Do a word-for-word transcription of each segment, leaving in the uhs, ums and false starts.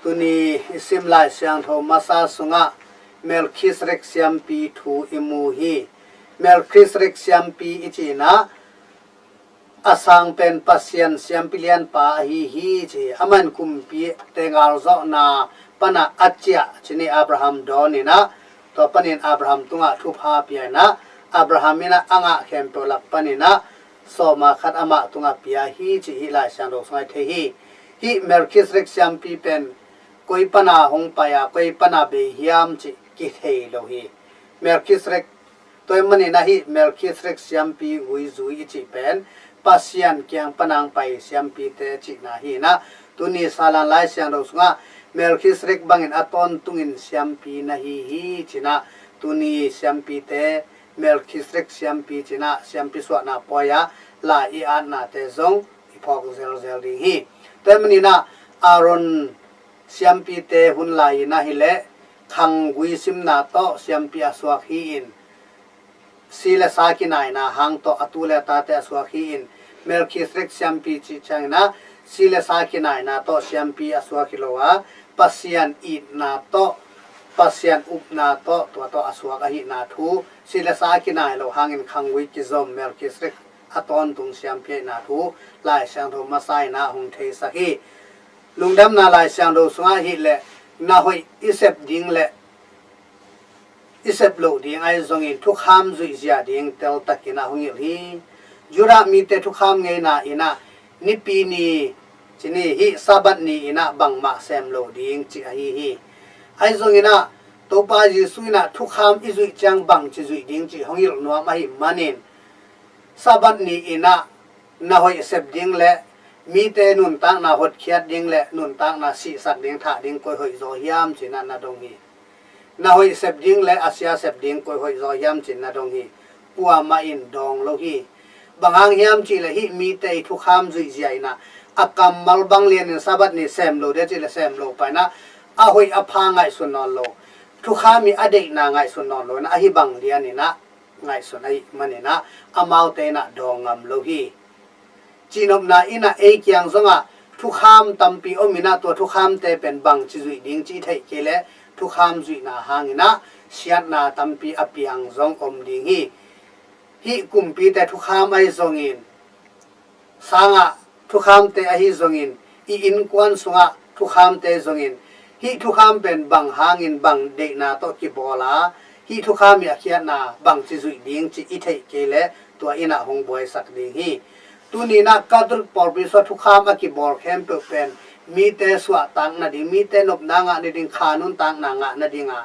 Tuni i sim Lai Siangtho masa sungah Melkhizedek siampi thu i mu hi. Melkhizedek siampi i cihna a sang pen Pasian siampi lianpa ahi hi ci. Aman kumpi te ngalzawhna pana a ciah cini Abraham dawn inah, tua panin Abraham tungah thupha pia inah, Abraham inah a ngah khempeuh lak paninah sawma khat amah tungah pia hi ci hi Lai Siangtho sungah i thei hi. Hi Melkhizedek siampi pen koi pana hong pai a koi pana bei hiam ci kithei lo hi. Melkhizedek, tua hi maninah hi Melkhizedek siampi guizui i cih pen Pasian kiang panang pai siampite cihna hi inah, tuni salan Lai Siangtho sungah Melkhizedek bangin a tawntungin siampi na hi hi cinah, tuni siampite Melkhizedek siampi cinah siampi suahna pawi ah lai i atnate zong i phawk zelzel ding hi. Tua hi maninah Aaron siampite hun lai-in ahileh khanggui simna tawh siampi a suak hi-in, si le sa kinaina hang tawh a tu le a tate a suak hi-in, Melkhizedek siampi cih cianginah si le sa kinaina tawh siampi a suak hi lo a, Pasian itna tawh, Pasian upna tawh, tua tawh a suak ahihna thu, si le sa a kinai lo hangin khanggui kizom Melkhizedek a tawntung siampi ahihna thu Lai Siangtho masa inah hong theisak hi. Lungdamna Lai Siangtho sungah hileh na hoih i sep ding le i sep loh ding ahi zongin thukham zuihzia ding teltakin a hong hilh hi. Judah mite thukham ngeina inah nipi ni cini hi Sabbath ni inah bangmah sem lo ding cih ahi hi. Ahi zonginah Topa Jesu inah thukham i zuih ciang bangci zuih ding cih hong hilh nuam ahi manin Sabbath ni inah na hoih sep ding le mite nuntakna hotkhiat ding le nuntakna sihsak ding thah ding koi hoih zaw hiam cinah na dong hi. Na hoih sep ding le a sia sep ding koi hoih zaw hiam cin na dong hi. Kuamah in dawng lo hi. Bang hang hiam cihleh hih mite i thukham zuihzia inah a kammal bang lianin Sabbath ni sem lo dia cihleh sem lo painah a hoih a pha ngaihsun nawn lo. Thukham i a deihna ngaihsun nawn lo inah ahi bang lianinah ngaihsun ahi maninah amaute inah dawng ngam lo hi. Cihnopna inah ei kiang zongah thukham tampi om inah tua thukhamte pen bangci zuih ding cih theih kei leh thukham zuihna hanginah siatna tampi a piang zong om ding hi. Hih kumpite thukham ahi zongin sangah thukhamte ahi zongin i innkuan sungah thukhamte zongin hih thukham pen bang hangin bang deihna tawh kibawl a, hih thukham i a khiatna bangci zuih ding cih i theih kei leh tua inah hong buaisak ding hi. Tuninah Catholic pawlpi sua thukham a kibawl khempeuh pen mite suahtak nading, mite nopna ngah nading, kha nuntakna ngah nadinga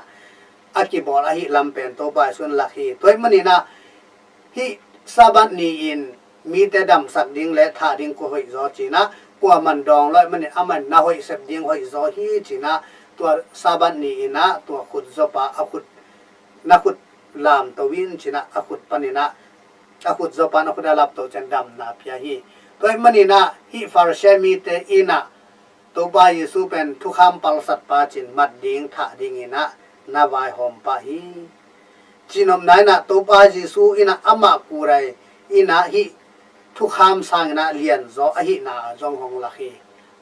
a kibawl ahi lam pen Topa Jesu in lak hi. Tua hi maninah hih Sabbath ni-in mite damsak ding le thah ding koi hoih zaw cinah kuaman dawng lo ahi manin aman na hoih sep ding hoih zaw hi cinah tua Sabbath ni inah tua khut zawpa a khut na khut lamto in cinah a khut paninah a khut zawpa na khut a lapto cian damna pia hi. Tua hi maninah hih Pharisee mite inah Topa Jesu pen thukham palsatpa cin mat ding thah dinginah na vaihawm pah hi. Cihnopna inah Topa Jesu inah amah kurai inah hih thukham sanginah lianzaw ahihna zong hong lak hi.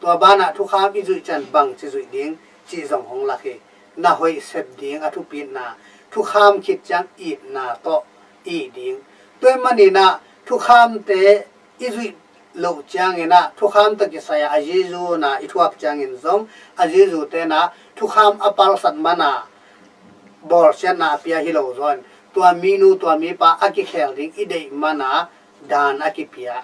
Tua banah thukham i zuih cian bangci zuih ding cih zong hong lak hi. Na hoih sep ding a thupitna, thukham khit ciang itna tawh ih ding. Tua hi maninah thukhamte i zuih loh cianginah thukham tawh kisai a Jesu na i thuak ciangin zong a Jesu tenah thukham a palsat mana bawlsiatna a pia hi lo zawn tua minu tua mipa a kikhel ding i deih mana dan a kipia.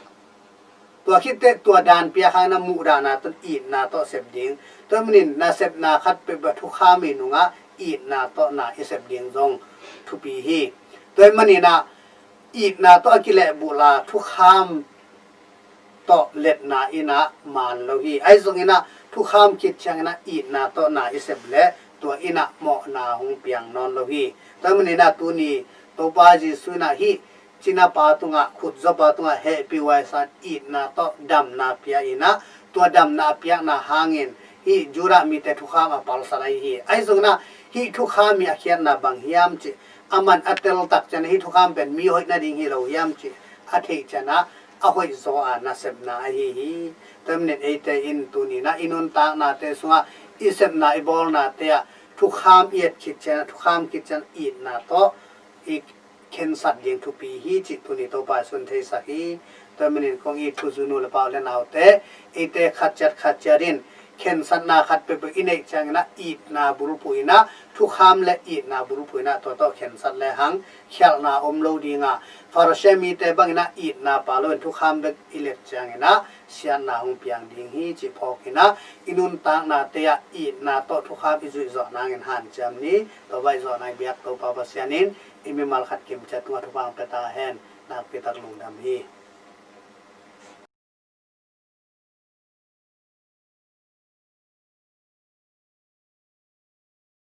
Tua khitteh tua dan piak hang na muhdahna tawh itna tawh sep ding. Tua hi manin na sepna khat peuhpeuh thukham i nungah itna tawh na i sep ding zong thupi hi. Tua hi maninah itna tawh a kilehbulh a thukham tawh letna inah man lo hi. Ahi zonginah thukham khit cianginah itna tawh na i sep leh tua inah mawhna hong piang nawn lo hi. Tua hi maninah tuni Topa Jesu inah hih cinapa tungah khut zawpa tungah hehpih huaisan itna tawh damna pia inah tua damna a piakna hangin hih Judah mite thukham a palsat ahi hi. Ahi zonginah hih thukham i a khiatna bang hiam cih aman a teltak cianah hih thukham pen mi hoih nading hi lo hiam cih a theih cianah a hoih zaw a nasepna ahi hi. Tua manin eite in tuni-in ah i nuntaknate sungah i sepna i bawlnate ah thukham i et khit ciangin ah, thukham khit ciangin itna tawh i khensat ding thupi hi cih tuni Topa i sun theisak hi. Tua manin kong it thuzui nu le pa u le naute, eite khat ciat khat ciat in khensatna khat peuhpeuh i neih ciangin ah itna bulphuh in ah, thukham le itna bulphuh in ah tua tawh khensat lehang khialhna om lo ding a, Pharisee mite bangin ah itna pha loin thukham bek i let ciangin ah siatna hong piang ding hi cih phawk in ah, i nuntaknate ah itna tawh thukham i zuih zawh nangin hanciam ni. Tua bang i zawh nang biak Topa Pasian in i mimal khat kimciat tungah thupha hong pia ta hen. Nakpi tak lungdam hi.